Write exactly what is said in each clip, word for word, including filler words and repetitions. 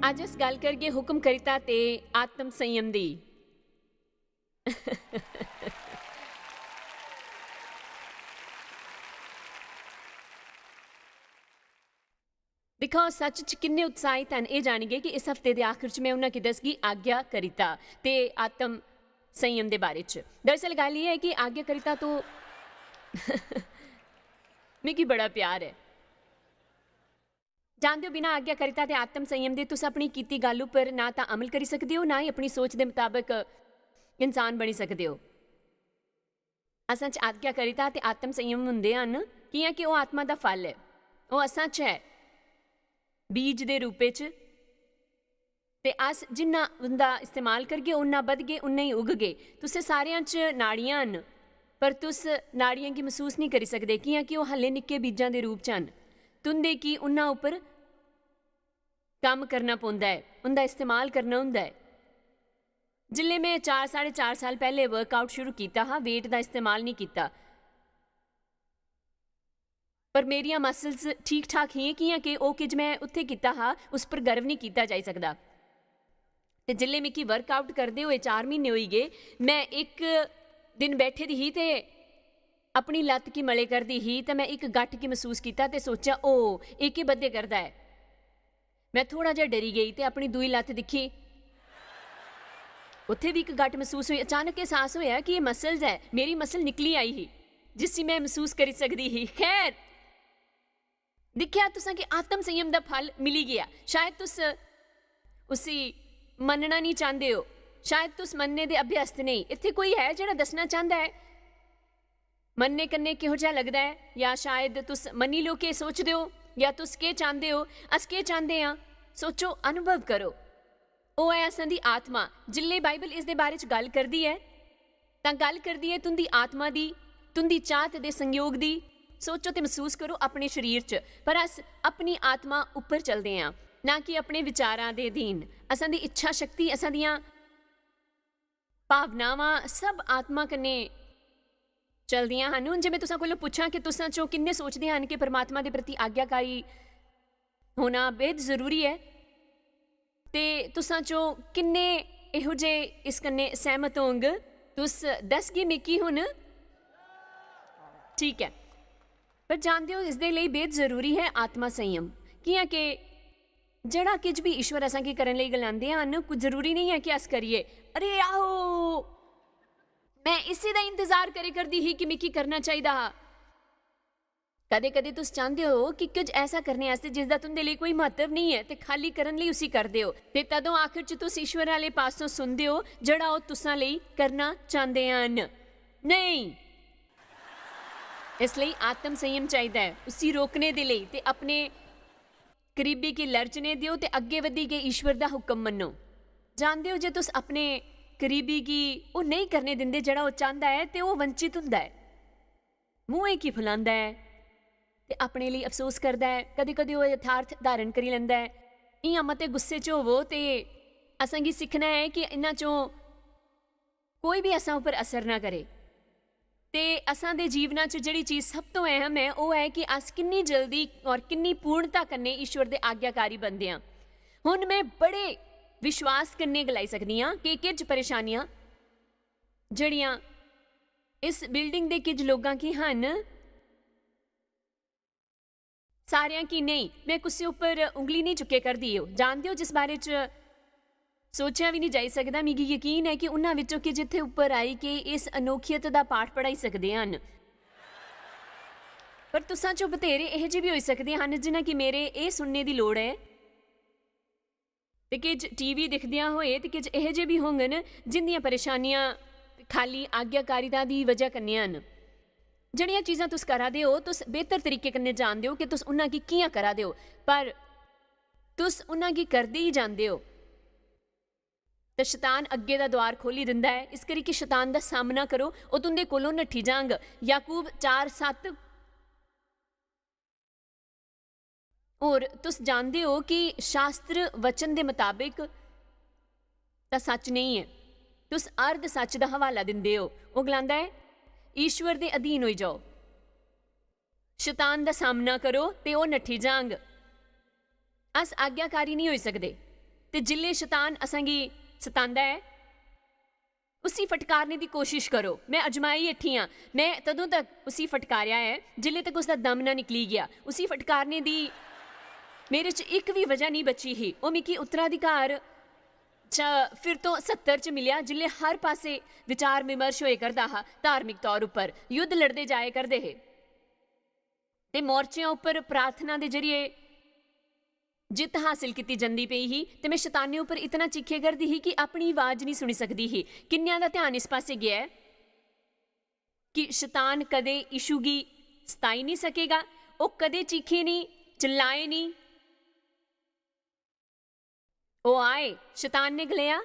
अज्ज अस गल्ल करगे हुक्म करिता ते आत्म संयम दी। दिक्खो, सच च किन्ने उत्साहित हन एह् जानियै कि इस हफ्ते दे आखिर च में उन्हां गी दसगी आज्ञा करिता ते आत्म संयम दे बारे च। दरअसल गल्ल एह् ऐ कि आज्ञा करिता तो मिगी बड़ा प्यार ऐ। जानदे ओ, बिना आज्ञा करिता ते आत्म संयम दे तुस अपनी कीती गल्ल उप्पर ना तां अमल करी सकदे ओ, ना ही अपनी सोच दे मताबक इंसान बनी सकदे ओ। असें च आज्ञा करिता ते आत्म संयम हुंदे हन, कि'यां कि ओह् आत्मा दा फल ऐ, ओह् असें च ऐ बीज दे रूपे च। ते अस जिन्ना उं'दा इस्तेमाल करगे, उन्ना बधगे, उन्ना ही उगगे। तुसें सारेआं च नाड़ियां हन, पर तुस नाड़ियें गी मसूस निं करी सकदे, कि'यां कि ओह् हल्ले निक्के बीजां दे रूप च हन। तुं'दे गी उन्ना उप्पर कम्म करना पौंदा ऐ, उं'दा इस्तेमाल करना होंदा ऐ। जिसलै में चार, साढ़े चार साल पैह्ले वर्कआउट शुरू कीता हा, वेट दा इस्तेमाल निं कीता, पर मेरियां मसल्स ठीक ठाक हियां, कि'यां कि ओह् किज में उत्थै कीता हा, उस पर गर्व निं कीता जाई सकदा। ते जिसलै मिगी वर्कआउट करदे होए चार म्हीने होई गे, में इक दिन बैठी दी ही ते अपनी लत्त गी मले करदी ही ते में इक गट्ठ गी मसूस कीता ते सोचेआ, "ओ, एह् केह् बद्धे करदा ऐ?" में थोह्ड़ा जेहा डरी गेई ते अपनी दूई लत्त दिक्खी। उत्थै बी इक गट्ठ मसूस होई। अचानक एह्सास होएआ कि एह् मसल्स ऐ, मेरी मसल निकली आई ही, जिसी में मसूस करी सकदी ही। खैर, दिक्खेआ तुसां कि आत्म संयम दा फल मिली गेआ। शायद तुस उसी मन्नना निं चांह्दे ओ, शायद तुस मन्नने दे अभ्यस्त नेईं। इत्थै कोई है जेह्ड़ा दस्सना चांह्दा ऐ? मन्नने कन्नै किहो जेहा लगदा ऐ? जां शायद तुस मन्नी लैओ केह् सोचदे ओ, जां तुस केह् चांह्दे ओ, अस केह् चांह्दे आं? सोचो, अनुभव करो। ओह् ऐ असां दी आत्मा। जिसलै बाइबल इस दे बारे च गल्ल करदी ऐ, तां गल्ल करदी ऐ तुं'दी आत्मा दी, तुं'दी चाह्त दे संयोग दी। सोचो ते मसूस करो अपने शरीर च, पर अस अपनी आत्मा उप्पर चलदे आं, ना कि अपने विचारां दे अधीन। असां दी इच्छा शक्ति, असां दियां भावनावां सब आत्मा कन्नै चलदियां हन। हून जे में तुसां कोलों पुच्छां कि तुसां चों किन्ने सोचदे हन कि परमात्मा दे प्रति आज्ञाकारी होना बेहद जरूरी ऐ, ते तुसां चों किन्ने एहो जे इस कन्नै सैह्मत होंग? तुस दसगे मिगी हुन? ठीक ऐ, पर जानदे ओ, इसदे लेई बेहद जरूरी ऐ आत्मा संयम। कि'यां के जेह्ड़ा किश बी ईश्वर असां गी करन लेई गलांदे हन, कुछ जरूरी नेईं ऐ कि अस करिये। अरे आहो, में इस्सै दा इंतजार करे करदी ही कि मिगी करना चाहिदा हा। कदें-कदें तुस चांह्दे ओ कि कुछ ऐसा करने आस्तै जिसदा तुं'दे लेई कोई म्हत्तव नेईं ऐ ते खाल्ली करन लेई उसी करदे ओ, ते तदों आखर च तुस ईश्वर आह्ले पासों सुनदे ओ जेह्ड़ा ओह् तुसां लेई करना चांह्दे हन। नेईं। इस लेई आत्म संयम चाहिदा ऐ उसी रोकने दे लेई, ते अपने करीबी गी लर्जने देओ ते अग्गें बधी गै ईश्वर दा हुक्म मन्नो। जानदे ओ, जे तुस अपने करीबी गी ओह् नेईं करने दिंदे जेह्ड़ा ओह् चांह्दा ऐ, ते ओह् वंचित हुंदा ऐ, मुंहै गी फुलांदा ऐ ते अपने लेई अफसोस करदा ऐ। कदें-कदें ओह् यथार्थ धारण करी लैंदा ऐ। इ'यां मते गुस्से च होवो ते असेंगी सिक्खना ऐ कि इन्हां चों कोई बी असां उप्पर असर ना करे। ते असां दे जीवना च जेह्ड़ी चीज सब तों अहम ऐ, ओह् ऐ कि अस किन्नी जल्दी और किन्नी पूर्णता कन्नै ईश्वर दे आज्ञाकारी बनदे आं। हुन में बड़े विश्वास कन्नै गलाई सकदी आं कि किश परेशानियां जेह्ड़ियां इस बिल्डिंग दे किश लोकां गी हन, सारेआं की नेईं, में कुसै उप्पर उंगली नेईं चुक्के करदी। ओ जानदे ओ, जिस बारे च सोचेआ बी नेईं जाई सकदा, मिगी यकीन ऐ कि उन्हां विच्चों किश इत्थै उप्पर आई के इस अनोखियत दा पाठ पढ़ाई सकदे हन। पर तुसां चों बथेरे एह जे बी होई सकदे हन जिन्हां कि मेरे एह सुनने दी लोड़ ऐ। ते किश टीवी दिखदियां होए ते किश एह जे बी होंगन जिंदियां परेशानियां खाली आज्ञाकारिता दी वजह कन्नै हन। जेह्ड़ियां चीजां तुस करा दे ओ, तुस बेहतर तरीके कन्नै जानदे ओ कि तुस उन्हां गी कि'यां करा दे ओ, पर तुस उन्हां गी करदे ही जांदे ओ। ते शतान अग्गें दा द्वार खोली दिंदा ऐ, इस करी कि शतान दा सामना करो, ओह् तुं'दे कोलों नट्ठी जांग। याकूब चार सत्त। होर तुस जानदे ओ कि शास्त्र वचन दे मताबिक तां सच नेईं ऐ। तुस अर्ध सच दा हवाला दिंदे ओ। ओह् गलांदा ऐ, "ईश्वर दे अधीन होई जाओ। शतान दा सामना करो ते ओह् नट्ठी जांग।" अस आज्ञाकारी निं होई सकदे। ते जिल्ले शतान असांगी सतांदा ऐ, उसी फटकारने दी कोशिश करो। मैं अजमाई हठी आं, मैं तदों तक उसी फटकारेआ ऐ जिल्ले तक उसदा दम ना निकली गेआ। उसी फटकारने दी मेरे च इक बी वजह नेईं बची ही। ओह् मिगी उत्तराधिकार च फिर तो सत्तर च मिलेआ, जिल्ले हर पासे विचार विमर्श होए करदा हा, धार्मिक तौर उप्पर युद्ध लड़दे जाए करदे हे ते मोर्चें उप्पर प्रार्थना दे जरिए जित्त हासल कीती जंदी पेई ही। ते मैं शताने उप्पर इतना चीखे करदी ही कि अपनी आवाज नेईं सुनी सकदी ही। किन्नेआं दा ध्यान इस पासे गेआ ऐ कि शतान कदें यीशु गी सताई नेईं सकेगा, ओह् कदें चीखे नेईं, चिल्लाए नेईं। ओह् आए, शतान ने गलाया,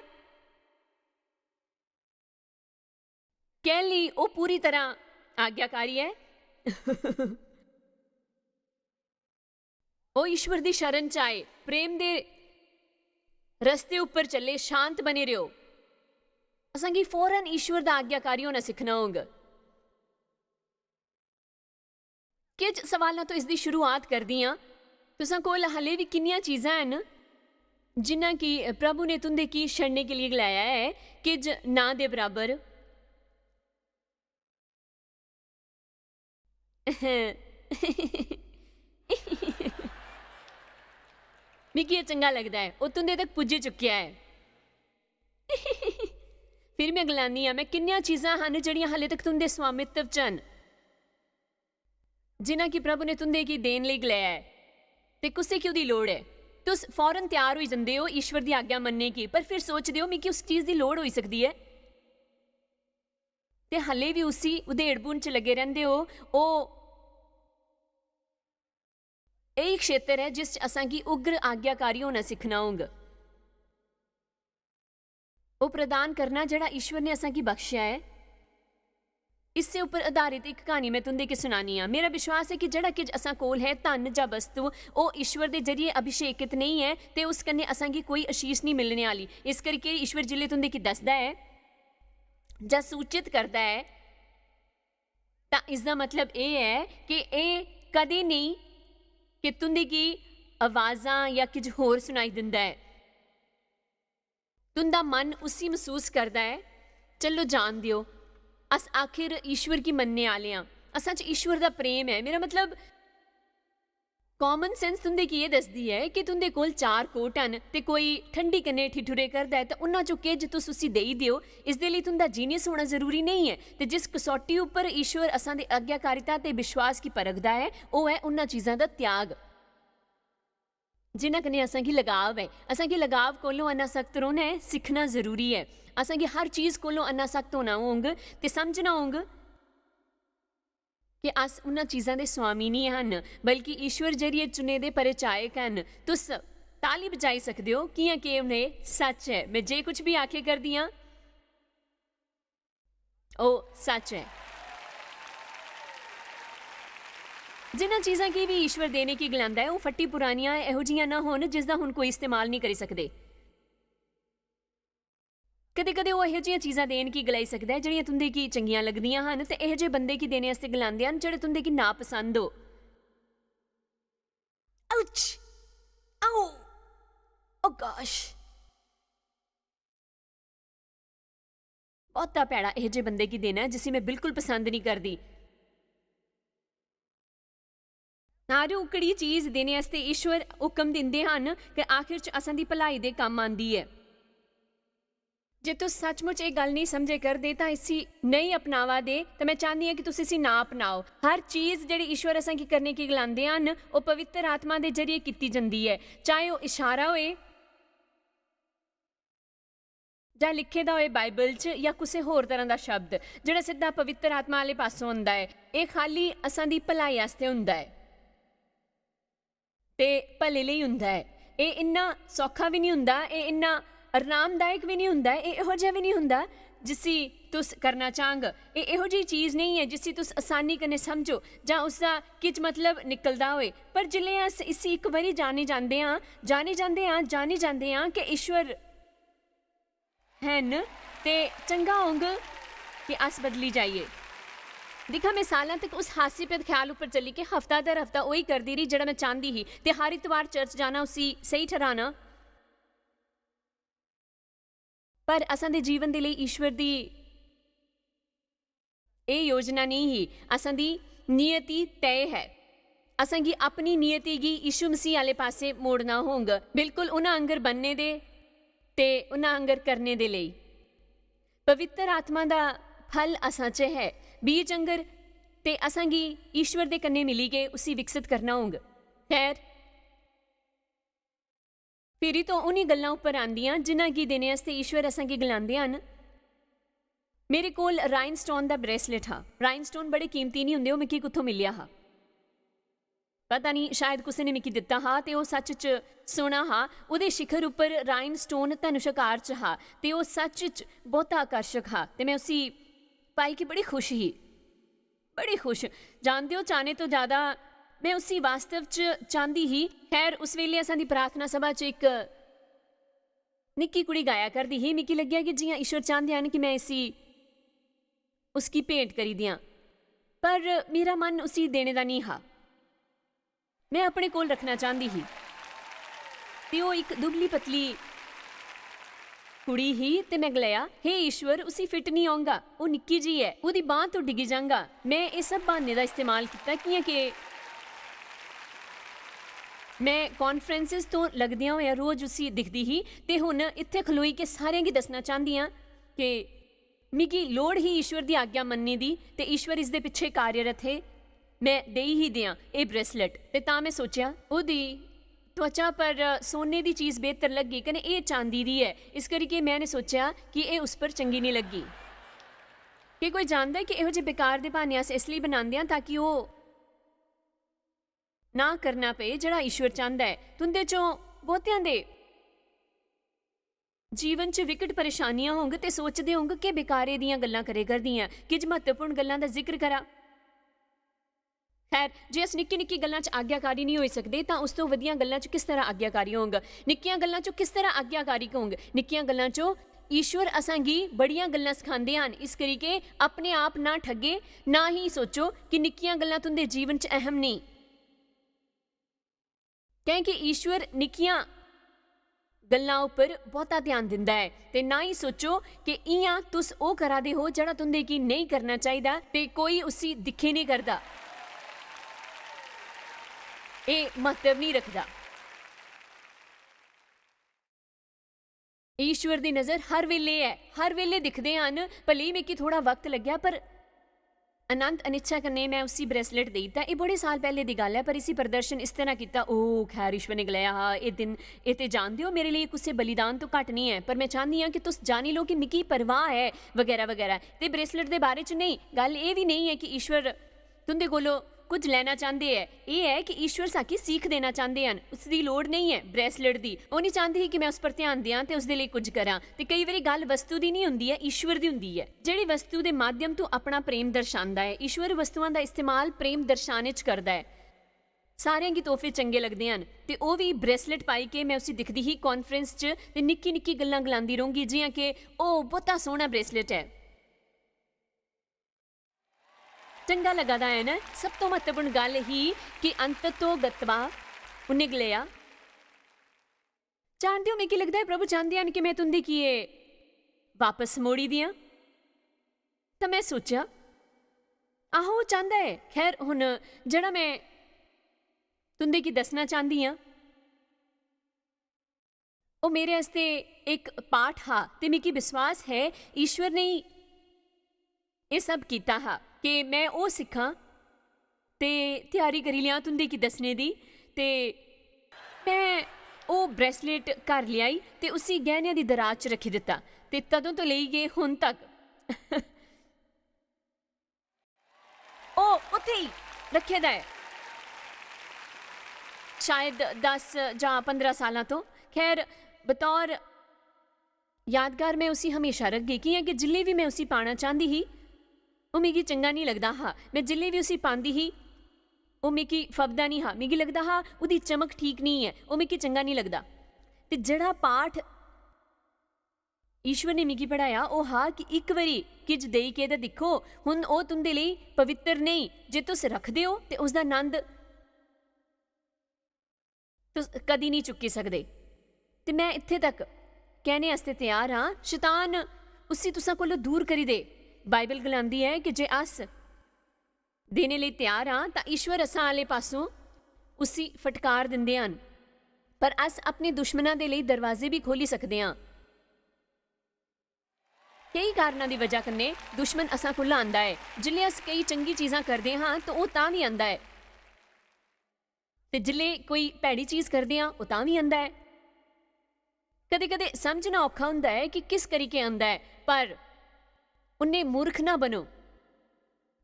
कैली ओह् पूरी तरह आज्ञाकारी ऐ। ओह् ईश्वर दी शरण च आए, प्रेम दे रस्ते उप्पर चले, शांत बने रहो। असांगी फौरन ईश्वर दा आज्ञाकारी होना सिक्खना होग। किश सवालां तो इसदी शुरुआत करदी आं। तुसां कोल हले बी किन्नियां चीजां हैन जिन्ना कि प्रभु ने तुंदे की छड़ने के लिए गलाया ऐ, किज ना दे बराबर। मिगी एह् चंगा लगदा ऐ, ओह् तुंदे तक पुज्जी चुक्केआ ऐ। फिर मैं गलानी आं, मैं किन्नियां चीजां हन जेह्ड़ियां हाले तक तुंदे स्वामित्व च न, जिन्ना कि प्रभु ने तुंदे गी देन लेई गलाया ऐ। ते कुसै गी ओह्दी लोड़ ऐ, तुस फौरन त्यार होई जंदे ओ ईश्वर दी आज्ञा मन्नने गी, पर फिर सोचदे ओ, "मिगी उस चीज दी लोड़ होई सकदी ऐ।" ते हल्ले बी उसी उधेड़ बुन च लग्गे रैंह्दे ओ। ओह्, एही क्षेत्र ऐ जिस च असांगी उग्र आज्ञाकारी होना सिक्खना होंग। ओह् प्रदान करना जेह्ड़ा ईश्वर ने असांगी बख्शेआ ऐ। इस्सै उप्पर आधारित इक क्हानी मैं तुंदे गी सुनानी आं। मेरा विश्वास ऐ कि जेह्ड़ा किश असां कोल है, धन जां वस्तु, ओह् ईश्वर दे जरिए अभिषेकित नेईं ऐ ते उस कन्नै असांगी कोई आशीष नेईं मिलने आह्ली। इस करियै ईश्वर जिसलै तुंदे गी दसदा ऐ जां सूचित करदा ऐ, तां इसदा मतलब एह् ऐ कि एह् कदें नेईं कि तुंदे गी आवाजां जां किश होर सुनाई दिंदा ऐ। तुंदा मन उसी मसूस करदा ऐ। चलो जान देओ, अस आखिर ईश्वर गी मन्नने आह्ले आं। असां च ईश्वर दा प्रेम ऐ। मेरा मतलब, common sense तुंदे गी एह् दसदी ऐ कि तुंदे कोल चार कोट हन ते कोई ठंडी कन्नै ठिठुरे करदा ऐ, ते उन्ना चों किज तुस उसी देई देओ। इसदे लेई तुंदा genius होना जरूरी नेईं ऐ। ते जिस कसौटी उप्पर ईश्वर असां दे आज्ञाकारिता ते विश्वास गी परखदा ऐ, ओह् ऐ उन्ना चीजां दा त्याग। जिन्ना कन्नै असांगी लगाव ऐ, असांगी लगाव कोलों अनासक्त रौह्ना ऐ, सिक्खना जरूरी ऐ। असांगी हर चीज कोलों अनासक्त होना होंग ते समझना होंग कि अस उन्ना चीजां दे स्वामी निं हन, बल्कि ईश्वर जरिए चुने दे परिचायक हन। तुस ताली बजाई सकदे ओ, कि'यां के उ'नें सच ऐ। मैं जे कुछ बी आखे करदी आं, ओह् सच ऐ। जिन्ना चीजां गी बी ईश्वर देने गी गलांदा ऐ, ओह् फट्टी पुरानियां एहो जियां ना होन, जिसदा हुन कोई इस्तेमाल निं करी सकदे। कदें-कदें ओह् एहो जियां चीजां देन गी गलाई सकदा ऐ, जेह्ड़ियां तुंदे गी चंगियां लगदियां हन, ते एहो जे बंदे गी देने आस्तै गलांदे हन, जेह्ड़े तुंदे गी नापसंद हो। Ouch! Ow! Oh gosh! बहुता भैड़ा एहो जे बंदे गी देना ऐ, जिसी मैं बिल्कुल पसंद निं करदी। हर ओकड़ी चीज देने आस्तै ईश्वर हुकम दिंदे हन ते आखिर च असां दी भलाई दे कम्म आंदी ऐ। जे तुस सचमुच एह् गल्ल नेईं समझे करदे तां इसी नेईं अपनावा दे, तां मैं चांह्दी आं कि तुस इसी ना अपनाओ। हर चीज जेह्ड़ी ईश्वर असां गी करने गी गलांदे हन, ओह् पवित्र आत्मा दे जरिए कीती जंदी ऐ, चाहे ओह् इशारा होए, जां लिखे दा होए बाइबल च, जां कुसै होर तरह दा शब्द जेह्ड़ा सिद्धा पवित्र आत्मा आह्ले पासों होंदा ऐ। एह् खाल्ली असां दी भलाई आस्तै होंदा ऐ ते भले लेई होंदा ऐ। एह् इन्ना सौखा बी निं होंदा, एह् इन्ना आरामदायक बी निं होंदा, एह् एहो जेहा बी निं होंदा जिसी तुस करना चाह्ङ। एह् एहो जेही चीज नेईं ऐ जिसी तुस असानी कन्नै समझो जां उसदा किश मतलब निकलदा होए। पर जिसलै अस इसी इक बारी जानी जंदे आं, जानी जंदे आं, जानी जंदे आं कि ईश्वर हैन, ते चंगा होंग कि अस बदली जाइये। दिक्खा, में सालां तक उस हास्यास्पद ख्याल उप्पर चली कि हफ्ता दर हफ्ता ओही करदी रेही जेह्ड़ा में चांह्दी ही, ते हर इतवार चर्च जाना उसी स्हेई ठर्हाना। पर असां दे जीवन दे लेई ईश्वर दी एह् योजना नेईं ही। असां दी नियति तय ऐ। असां गी अपनी नियति गी यीशु मसीह आह्ले पासै मोड़ना होंग, बिल्कुल उन्हां आंगर बनने दे ते उन्हां आंगर करने दे लेई। पवित्र आत्मा दा फल असां च ऐ, बीज आंगर, ते असां गी ईश्वर दे कन्नै मिलियै उसी विकसत करना होंग। खैर, भिरी तो उ'नें गल्लां उप्पर आंदियां जिन्हां गी देने आस्तै ईश्वर असां गी गलांदे हन। मेरे कोल राइनस्टोन दा ब्रेसलेट हा। राइनस्टोन बड़े कीमती निं होंदे, ओह् मिगी कुत्थों मिलेआ हा? पता निं, शायद कुसै ने मिगी दित्ता हा, ते ओह् सच्च च सोह्ना हा। ओह्दे शिखर उप्पर राइनस्टोन धनुष आकार च हा, ते ओह् सच्च च बहुता आकर्शक हा, ते में उसी पाई के बड़ी खुश ही, बड़ी खुश। जानदे ओ, चाह्ने तो ज्यादा में उसी वास्तव च चांह्दी ही। खैर, उस वेले असां दी प्रार्थना सभा च इक निक्की कुड़ी गाया करदी ही। मिगी लग्गेआ कि जि'यां ईश्वर चांह्दे हन कि में इसी उसगी भेंट करी देआं, पर मेरा मन उसी देने दा निं हा। में अपने कोल रक्खना चांह्दी ही। ते ओह् इक दुबली पतली कुड़ी ही, ते में गलाया, "हे ईश्वर, उसी फिट निं औंगा, ओह् निक्की जी ऐ, ओह्दी बांह् तो डिग्गी जांगा।" में एह् सब ब्हान्ने दा इस्तेमाल कीता, कि'यां के में कान्फ्रैंसिस तो लगदियां होइयां रोज उसी दिखदी ही, ते हुन इत्थै खलोई के सारें गी दस्सना चांह्दी आं के मिगी लोड़ ही ईश्वर दी आज्ञा मन्नने दी, ते ईश्वर इसदे पिच्छे कार्यरत हे। में देई ही देआं एह् ब्रेसलेट, ते तां में सोचेआ, ओह्दी त्वचा पर सोने दी चीज बेहतर लग्गी, कन्नै एह् चांदी दी ऐ, इस करियै में ने सोचेआ कि एह् उस पर चंगी निं लग्गी। केह् कोई जानदा ऐ कि एहो जे बेकार दे ब्हान्ने अस इस लेई बनांदे आं ताकि ओह् ना करना पए जेह्ड़ा ईश्वर चांह्दा ऐ? तुं'दे चों बहुतेआं दे जीवन च विकट परेशानियां होंग ते सोचदे होंग कि बेकारे दियां गल्लां करे करदी आं, किज म्हत्तवपूर्ण गल्लां दा जिक्र करां। खैर, जे अस निक्की-निक्की गल्लां च आज्ञाकारी निं होई सकदे, तां उस तो वधियां गल्लां च किस तरह आज्ञाकारी होंग? निक्कियां गल्लां च किस तरह आज्ञाकारी होंग? निक्कियां गल्लां च ईश्वर असां गी बड़ियां गल्लां सखांदे हन, इस करी के अपने आप ना ठगे, ना ही सोचो कि निक्कियां गल्लां तुं'दे जीवन च अहम नेईं। कैंह् कि ईश्वर निक्कियां गल्लां उप्पर बहुता ध्यान दिंदा ऐ, ते ना ही सोचो कि इ'यां तुस ओह् करा दे हो जेह्ड़ा तुं'दे गी नेईं करना चाहिदा, ते कोई उसी दिक्खे नेईं करदा। एह् म्हत्तव नेईं रखदा। ईश्वर दी नजर हर वेले ऐ, हर वेले दिखदे हन। भले ही मिगी थोह्ड़ा वक्त लग्गेआ, पर अनंत अनिच्छा कन्नै में उसी ब्रेसलेट देई दित्ता। एह् बड़े साल पैह्ले दी गल्ल ऐ, पर इसी प्रदर्शन इस तरह कीता। "ओ, खैर," ईश्वर ने गलाया हा, "एह् दिन, एह् ते जानदे ओ, मेरे लेई कुसै बलिदान तो घट्ट निं ऐ, पर में चाह्न्नी आं कि तुस जानी लो कि मिगी परवाह ऐ," बगैरा बगैरा। ते ब्रेसलेट दे बारे च नेईं, गल्ल एह् बी नेईं ऐ कि ईश्वर तुं'दे कोलों कुछ लैना चांह्दे ऐ, एह् ऐ कि ईश्वर साकी सीख देना चांह्दे हन। उसदी लोड़ नेईं ऐ ब्रेसलेट दी। ओह् निं चांह्दी ही कि में उस पर ध्यान देआं ते उसदे लेई कुछ करां। ते केई बारी गल्ल वस्तु दी निं होंदी ऐ, ईश्वर दी होंदी ऐ। जेह्ड़ी वस्तु दे माध्यम तों अपना प्रेम दर्शांदा ऐ, ईश्वर वस्तुआं दा इस्तेमाल प्रेम दर्शाने च करदा ऐ। सारें गी तोहफे चंगे लगदे हन, ते ओह् बी ब्रेसलेट पाई के। में उसी दिखदी ही कान्फ्रैंस च, ते निक्की निक्की गल्लां गलांदी रौंह्गी, जि'यां के, "ओह्, बहुता सोह्ना ब्रेसलेट ऐ।" चंगा लगा दा ऐ ना? सब तो म्हत्तवपूर्ण गल्ल ही कि अंततो गत्वा उन्हें गलाया, "जानदे ओ, मिगी लगदा ऐ प्रभु चांह्दे हन कि में तुं'दी की एह् बापस मोड़ी दियां।" तां में सोचेआ, "आहो, ओह् चांह्दा ऐ।" खैर, हुन जेह्ड़ा में तुं'दे गी दस्सना चांह्दी आं, ओह् मेरे आस्तै इक पाठ हा, ते मिगी विश्वास ऐ ईश्वर ने ही एह् सब कीता हा कि में ओह् सिक्खां ते त्यारी करी लेआं तुं'दे गी दस्सने दी। ते में ओह् ब्रेसलेट घर लेआई ते उसी गैह्‌नें दी दराज च रक्खी दित्ता, ते तदूं तो लेइयै हुन तक ओह् उत्थै ही रक्खे दा ऐ, शायद दस जां पंदरां सालां तो। खैर, बतौर यादगार में उसी हमेशा रखगी, कि'यां कि जिल्लै बी में उसी पाना चांह्दी ही, ओह् मिगी चंगा निं लगदा हा। में जिल्लै बी उसी पांदी ही, ओह् मिगी फबदा निं हा। मिगी लगदा हा, "ओह्दी चमक ठीक निं ऐ, ओह् मिगी चंगा निं लगदा।" ते जेह्ड़ा पाठ ईश्वर ने मिगी पढ़ाया, ओह् हा कि इक बारी किज देई के ते दिक्खो, हुन ओह् तुं'दे लेई पवित्तर नेईं। जे तुस रखदे ओ ते उसदा नंद तुस कदी निं चुक्की सकदे। ते में इत्थै तक कहने आस्तै त्यार हां, शैतान उसी तुसां कोलों दूर करी दे। बाइबल गलांदी ऐ कि जे अस देने लेई त्यार हां, तां ईश्वर असां आह्ले पासों उसी फटकार दिंदे हन। पर अस अपने दुश्मनां दे लेई दरवाजे भी खोली सकदे हां। केई कारणा दी वजह कन्नै दुश्मन असां कोल आंदा ऐ। जिसलै अस केई चंगी चीजां करदे हां, तां ओह् तां बी आंदा ऐ। ते जिसलै कोई भैड़ी चीज करदे हां, ओह् तां बी आंदा ऐ। कदें-कदें समझना औखा होंदा ऐ कि किस करी के आंदा ऐ, पर उन्ने मूर्ख ना बनो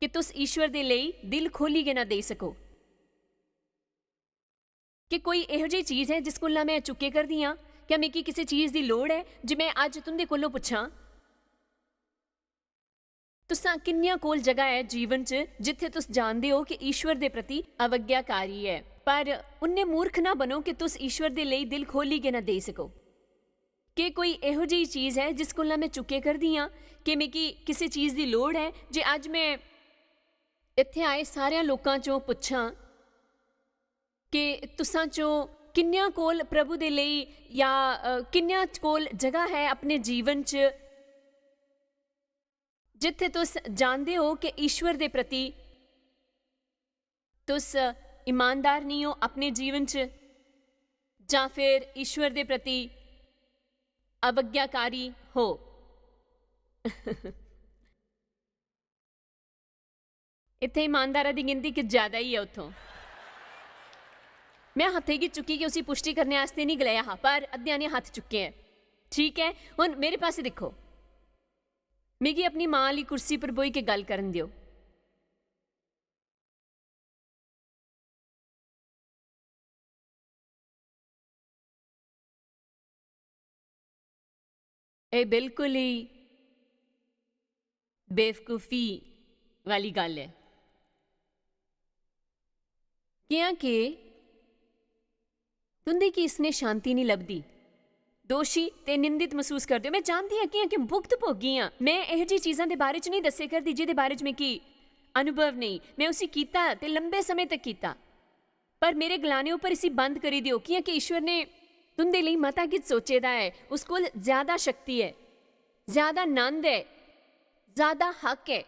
कि तुस ईश्वर दे लेई दिल खोली के ना देई सको। कि कोई एहो जेही चीज ऐ जिस कोला मैं चुक्के करदी आं? क्या मिगी किसे चीज दी लोड़ ऐ जे मैं अज्ज तुंदे कोलों पुच्छां? तुसां किन्नियां कोल जगह ऐ जीवन च जित्थे तुस जानदे ओ कि ईश्वर दे प्रति अवज्ञाकारी ऐ, पर उन्ने मूर्ख ना बनो कि तुस ईश्वर दे लेई दिल खोली के ना देई सको? के कोई एहो जेही चीज ऐ जिस कोला मैं चुक्के करदी आं? कि मिगी किसे चीज दी लोड़ ऐ जे अज्ज मैं इत्थे आए सारेयां लोकां चों पुच्छां कि तुसां चों किन्नियां कोल प्रभु दे लेई या, अ, किन्नियां कोल जगह है अपने जीवन च जित्थे तुस जानदे हो कि ईश्वर दे प्रति तुस ईमानदार नहीं हो अपने जीवन च, जां फिर ईश्वर दे प्रति अवज्ञाकारी हो? इत्थै ईमानदारा दी गिनती किश ज्यादा ही ऐ उत्थों। मैं हत्थे गी चुक्की के उसी पुष्टि करने आस्तै नहीं गलाया हा, पर अद्धिया ने हत्थ चुक्के ऐ। ठीक ऐ, हुन मेरे पासे दिक्खो। मिगी अपनी मां आह्ली कुर्सी पर बोही के गल्ल करन देओ। एह् बिल्कुल ही बेवकूफी वाली गल्ल ऐ। कि'यां के तुं'दे गी इसने शांति निं लभदी। दोशी ते निंदित मसूस करदे ओ। में जानदी आं कि'यां के भुगत भोगी आं। में एहो जी चीजां दे बारे च निं दस्से करदी जेह्दे बारे च मिगी अनुभव नेईं। में उसी कीता ते लंबे समें तक कीता। पर मेरे गलाने उप्पर इसी बंद करी देओ, कि'यां के ईश्वर ने तुं'दे लेई मता किश सोचे दा ऐ। उस कोल ज्यादा शक्ति ऐ, ज्यादा नंद ऐ, ज्यादा हक ऐ,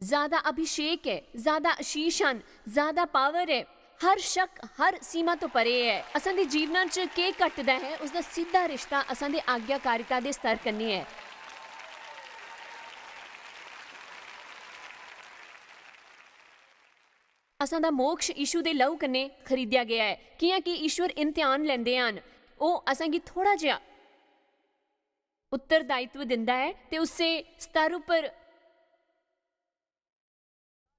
ज्यादा अभिषेक ऐ, ज्यादा आशीष हन, ज्यादा पावर ऐ। हर शक, हर सीमा तो परे ऐ। असां दे जीवनां च केह् घटदा ऐ, उसदा सिद्धा रिश्ता असां दे आज्ञाकारिता दे स्तर कन्नै ऐ। असां दा मोक्ष यीशु दे लहू कन्नै खरीदेआ गेआ ऐ। कि'यां कि ईश्वर इम्तिहान लैंदे हन, ओह् असां गी थोड़ा जेहा उत्तरदायित्व दिंदा ऐ ते उस्सै स्तर उप्पर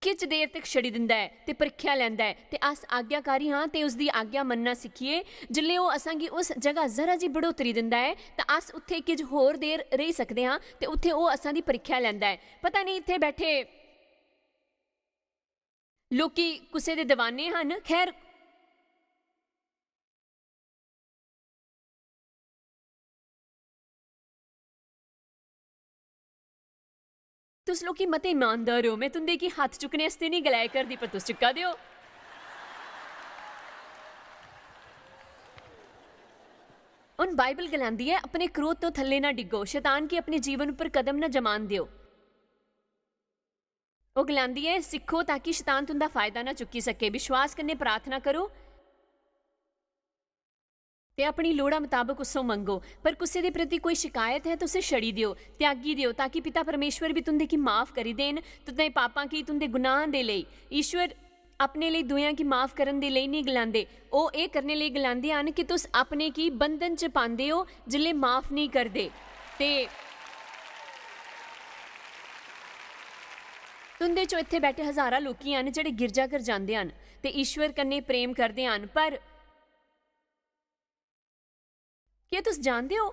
किश देर तक छड़ी दिंदा ऐ ते परीक्षा लैंदा ऐ। ते अस आज्ञाकारी हां ते उसदी आज्ञा मन्नना सिक्खियै, जिसलै ओह् असां गी उस जगह जरा जी बढ़ोतरी दिंदा ऐ, तां अस उत्थै किश होर देर रेही सकदे हां ते उत्थै ओह् असां दी परीक्षा लैंदा ऐ। पता नेईं इत्थै बैठे लोकी कुसै दे दीवाने हन। खैर, तुस लोकी मते ईमानदार ओ। में तुं'दे गी हत्थ चुक्कने आस्तै निं गलाया करदी, पर तुस चुक्का दे ओ। हुन बाइबल गलांदी ऐ, "अपने क्रोध तो थल्ले ना डिग्गो, शैतान गी अपने जीवन उप्पर कदम ना जमान देओ।" ओह् गलांदी ऐ, "सिक्खो ताकि शैतान तुं'दा फायदा ना चुक्की सके। विश्वास कन्नै प्रार्थना करो ते अपनी लोड़ा मताबक उससों मंगो। पर कुसै दे प्रति कोई शिकायत है, तो उसे छड़ी देओ, त्यागी देओ, ताकि पिता परमेश्वर भी तुं'दे गी माफ करी देन, तुं'दे पापां गी, तुं'दे गुनाहां दे लेई।" ईश्वर अपने लेई दुएआं गी माफ करन दे लेई नेईं गलांदे। ओह् एह् करने लेई गलांदे हन कि तुस अपने गी बंधन च पांदे ओ जिसलै माफ नेईं करदे। ते तुं'दे चों इत्थै बैठे हजारां लोकी हन जेह्ड़े गिरजाघर जांदे हन ते ईश्वर कन्नै प्रेम करदे हन, पर क्या तुस जानदे ओ,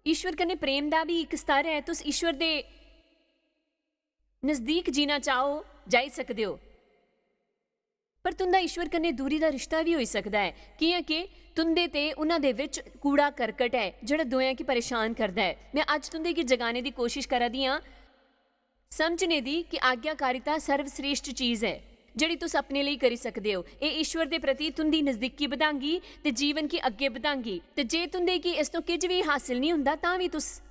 ईश्वर कन्नै प्रेम दा बी इक स्तर ऐ। तुस ईश्वर दे नजदीक जीना चाहो, जाई सकदे ओ, पर तुं'दा ईश्वर कन्नै दूरी दा रिश्ता बी होई सकदा ऐ, कि'यां के तुं'दे ते उ'नां दे बिच कूड़ा करकट ऐ, जेह्ड़ा दोएं गी परेशान करदा ऐ। में अज्ज तुं'दे गी जगाने दी कोशिश करा दी आं, समझने दी कि आज्ञाकारिता सर्वश्रेष्ठ चीज ऐ। जेह्ड़ी तुस अपने लेई करी सकदे ओ। एह् ईश्वर दे प्रति तुं'दी नजदीकी बधांगी ते जीवन गी अग्गें बधांगी। ते जे तुं'दे गी इस तों किश बी हासल निं हुंदा, तां बी तुस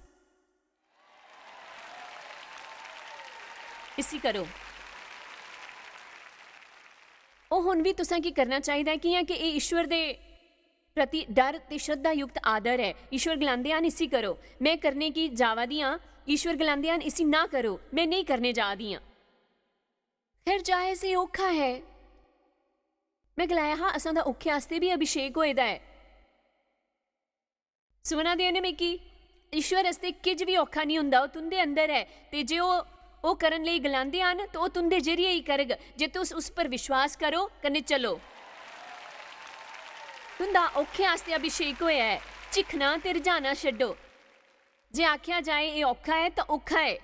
इसी करो। ओह् हुन बी तुसें गी करना चाहिदा ऐ, कि'यां कि एह् ईश्वर दे प्रति डर ते श्रद्धा युक्त आदर ऐ। ईश्वर गलांदे हन, "इसी करो।" में करने गी जावा दी आं। ईश्वर गलांदे हन, "इसी ना करो, में नेईं करने जा दी आं।" खैर, जायज, एह् औखा ऐ। में गलाया हा, असां दा औखे आस्तै बी अभिषेक होए दा ऐ। सुमना दे ने मिगी, "ईश्वर आस्तै किश बी औखा निं होंदा, ओह् तुं'दे अंदर ऐ, ते जे ओह्, ओह् करन लेई गलांदे हन, ते ओह् तुं'दे जरिए ही करग, जे तुस उस पर विश्वास करो, कन्नै चलो।" तुं'दा औखे आस्तै अभिषेक होआ ऐ, झिक्खना ते रझाना छड्डो। जे आखेआ जाए एह् औखा ऐ, तां औखा ऐ।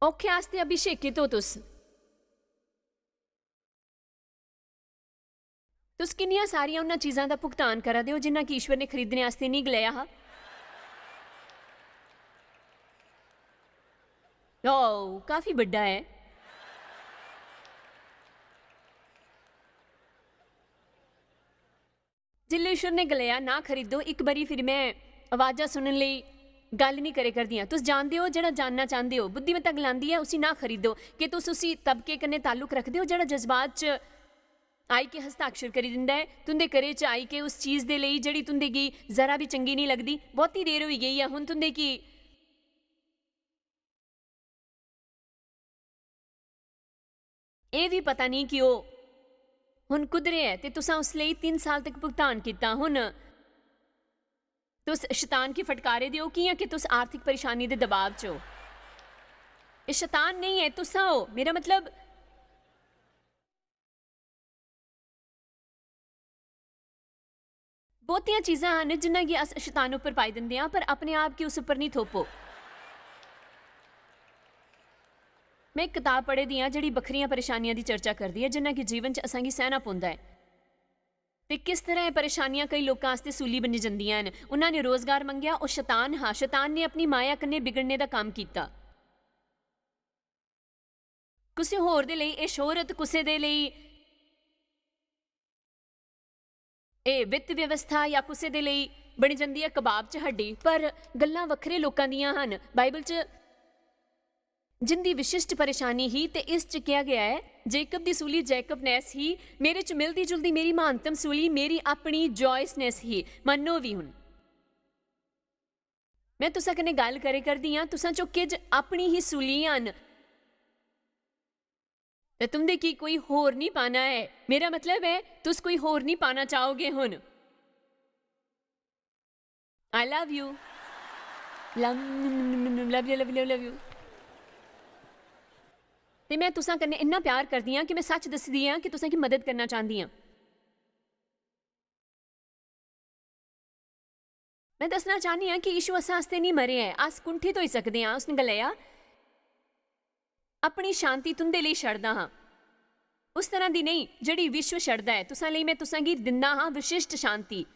औखे आस्तै अभिषेकित हो तुस। तुस किन्नियां सारियां उन्हां चीजां दा भुगतान करा दे ओ, जिन्ना कि ईश्वर ने खरीदने आस्तै नेईं गलाया हा? ओ, काफी बड्डा ऐ। जिसलै ईश्वर ने गलाया, "ना खरीदो," इक बारी फिर में अवाजां सुनन लेई गल्ल निं करे करदी आं। तुस जानदे ओ, जेह्ड़ा जानना चांह्दे ओ, बुद्धिमत्ता गलांदी ऐ, उसी ना खरीदो। कि तुस उसी तबके कन्नै ताल्लुक रखदे ओ, जेह्ड़ा जज्बात च आई के हस्ताक्षर करी दिंदा ऐ, तुं'दे घरै च आई के उस चीज दे लेई जेह्ड़ी तुं'दे गी जरा बी चंगी निं लगदी? बहुती देर होई गेई ऐ, हुन तुं'दे गी एह् बी पता निं कि ओह् हुन कुद्धरै ऐ, ते तुसां उस लेई तिन्न साल तक भुगतान कीता। हुन तुस शतान गी फटकारे दे ओ, कि'यां कि तुस आर्थिक परेशानी दे दबाव च ओ। एह् शतान नेईं ऐ, तुसां ओ। मेरा मतलब, बहुतियां चीजां हन जिन्हां गी अस शतान उप्पर पाई दिंदे आं, पर अपने आप गी उस उप्पर निं थोपो। में इक कताब पढ़ी दी आं जेह्ड़ी बक्खरियां परेशानियां दी चर्चा करदी ऐ, जिन्हां गी जीवन च असांगी सैह्ना पौंदा ऐ। ते किस तरह एह् परेशानियां केई लोकां आस्तै सूली बनी जंदियां न। उन्हां ने रोजगार मंगेआ, ओह् शतान हा, शतान ने अपनी माया कन्नै बिगड़ने दा कम्म कीता। कुसै होर दे लेई एह् शोहरत, कुसै दे लेई एह् वित्त व्यवस्था, जां कुसै दे लेई बनी जंदी ऐ कबाब च हड्डी। पर गल्लां बक्खरे लोकां दियां हन। बाइबल च जिंदी विशिष्ट परेशानी ही, ते इस च किहा गेआ ऐ, "जेकब दी सूली जैकब नैस ही, मेरे च मिलदी जुलदी मेरी महानतम सूली मेरी अपनी जॉयसनैस ही।" मन्नो बी हुन। में तुसां कन्नै गल्ल करे करदी आं, तुसां चो किज अपनी ही सूली हन। ते तुं'दे की कोई होर निं पाना ऐ। मेरा मतलब ऐ, तुस कोई होर निं पाना चाहोगे हुन। I love you। Love, love you, love you, love you। ते में तुसां कन्नै इन्ना प्यार करदी आं कि में सच्च दसदी आं कि तुसें गी मदद करना चांह्दी आं। में दस्सना चाह्न्नी आं कि यीशु असें आस्तै निं मरेआ ऐ। अस कुंठित होई सकदे आं। उसने गलाया, "अपनी शांति तुं'दे लेई छड़दा हां, उस तरह दी नेईं जेह्ड़ी विश्व छड़दा ऐ। तुसां लेई में तुसां गी दिंदा हां विशिष्ट शांति,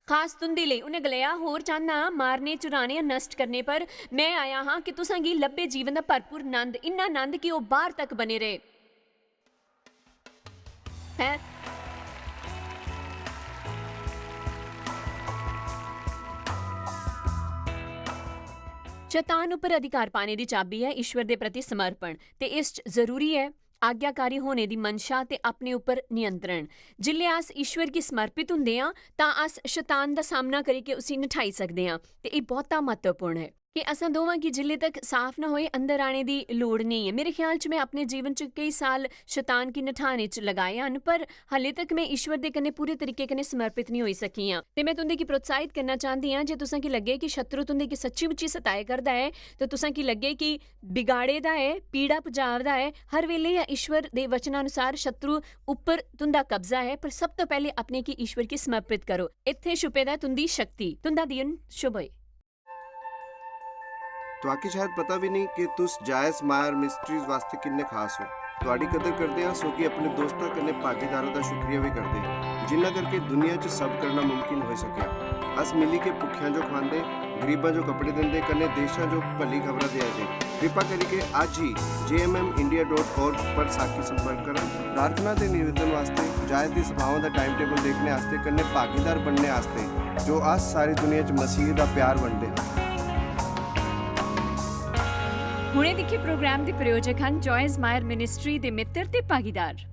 खास तुं'दे लेई।" उन्हें गलाया, "होर चाह्न्ना हां मारने, चुराने, नष्ट करने, पर में आया हां कि तुसां गी लब्भे जीवन दा भरपूर नंद, इन्ना नंद कि ओह् बाहर तक बने रहे।" हैं? शतान उप्पर अधिकार पाने दी चाबी ऐ ईश्वर दे प्रति समर्पण, ते इस च जरूरी ऐ आज्ञाकारी होने दी मंशा ते अपने उप्पर नियंत्रण। जिसलै अस ईश्वर गी समर्पित हुंदे आं, तां अस शतान दा सामना करियै उसी नठाई सकदे आं, ते एह् बहुता म्हत्तवपूर्ण ऐ। कि असां दोवां गी जिल्ले तक साफ ना होए, अंदर आने दी लोड़ नेईं ऐ। मेरे ख्याल च में अपने जीवन च केई साल शतान गी नठाने च लगाए हन, पर हल्ले तक में ईश्वर दे कन्नै पूरे तरीके कन्नै समर्पित निं होई सकी आं। ते में तुं'दे गी प्रोत्साहित करना चांह्दी आं जे तुसां गी लग्गे कि शत्रु तुं'दे गी सच्ची-मुच्ची सताए करदा ऐ, ते तुसां गी लग्गे कि बिगाड़े दा ऐ, पीड़ा पजावदा ऐ, हर वेले गै ईश्वर दे वचनानुसार शत्रु उप्पर तुं'दा कब्जा ऐ, पर सब तों पैह्ले अपने गी ईश्वर गी समर्पित करो। इत्थें छुपे दा ऐ तुं'दी शक्ति। तुं'दा दिन शुभ होए। तुआकी शायद पता भी नहीं कि तुस जायस मायर मिस्ट्रीज वास्ते किन्ने खास हो। तुआडी कदर करदे आं, सोगी अपने दोस्तां कन्नै भागीदारां दा शुक्रिया भी करदे, जिन्ना करके दुनिया च सब करना मुमकिन होई सकेआ। अस मिली के भुक्खेआं जो खुआंदे, गरीबां जो कपड़े दिंदे, कन्नै देशां जो भली खबरां देआ दे। कृपा करियै अज्ज ही J M M India dot org पर साखी संपर्क करन। प्रार्थना ते निवेदन वास्ते, जायज दी सभावां दा टाइम टेबल देखने आस्तै, कन्नै भागीदार बनने आस्तै, जो अस सारी दुनिया च मसीह दा प्यार बंडदे हां। हुणे दिक्खे प्रोग्राम दे प्रायोजक हन जॉयस मायर मिनिस्ट्री दे मित्र ते भागीदार।